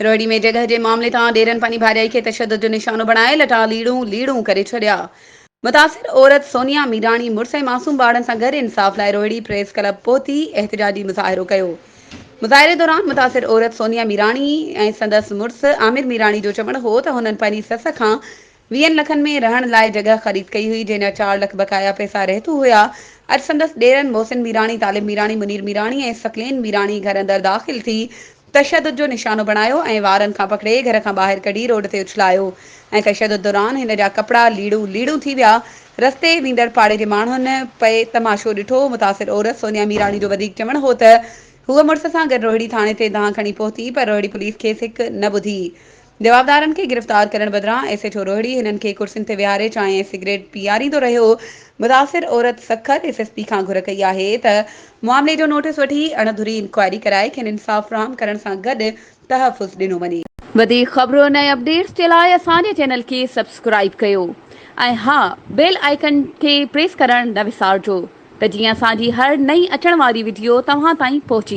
روهڙي ۾ جڳهه جي معاملي تان ڏيرن پنهنجي ڀاڄائي کي تشدد جو نشانو بڻائي لٽا ليڙون ليڙون ڪري ڇڏيا. متاثر عورت سونيا ميراڻي مڙس ۽ معصوم ٻارڙن سان گڏ انصاف لاء روهڙي پريس ڪلب پهتي احتجاجي مظاهرو ڪيو. مظاهري دوران متاثر عورت سونيا ميراڻي ۽ سندس مڙس عامر ميراڻي جو چوڻ هو ته هنن پنهنجي سس کان ويهن لکن ۾ رهڻ لاء جڳهه خريد ڪئي هئي، جنهن جا چار لک بقايا پئسا رهتو هيا. اڄ سندس ڏيرن محسن ميراڻي، طالب ميراڻي، منير ميراڻي ۽ ثقلين ميراڻي گهر اندر داخل ٿي تشدد جو نشانو بڻايو ۽ وارن کان پڪڙي گهر کان ٻاهر ڪڍي روڊ تي اڇلايو ۽ تشدد دوران هن جا ڪپڙا ليڙون ليڙون ٿي ويا. رستي ويندڙ پاڙي جي ماڻهن پئي تماشو ڏٺو. متاثر عورت سونيا ميراڻي جو وڌيڪ چوڻ هو ته هوء مڙس سان گڏ روهڙي ٿاڻي تي دانهن کڻي پهتي پر روهڙي پوليس کيس هڪ نه ٻڌي. جوابدارن کي گرفتار ڪرڻ بدران ايس ايڇ او روهڙي هنن کي ڪرسين تي ويهاري چانهه ۽ سگريٽ پياريندو رهيو. متاثر عورت سکر ايس ايس پي کان گهر ڪئي آهي ته معاملي جو نوٽيس وٺي اڻ ڌري انڪوائري ڪرائي کين انصاف فراهم ڪرڻ سان گڏ تحفظ ڏنو وڃي. وڌيڪ خبرن ۽ اپڊيٽس جي لاء اسان جي چينل کي سبسڪرائيب ڪيو ۽ ها بيل آئيڪن کي پريس ڪرڻ نه وسارجو ته جيئن اسان جي هر نئين اچڻ واري وڊيو توهان تائين پهچي.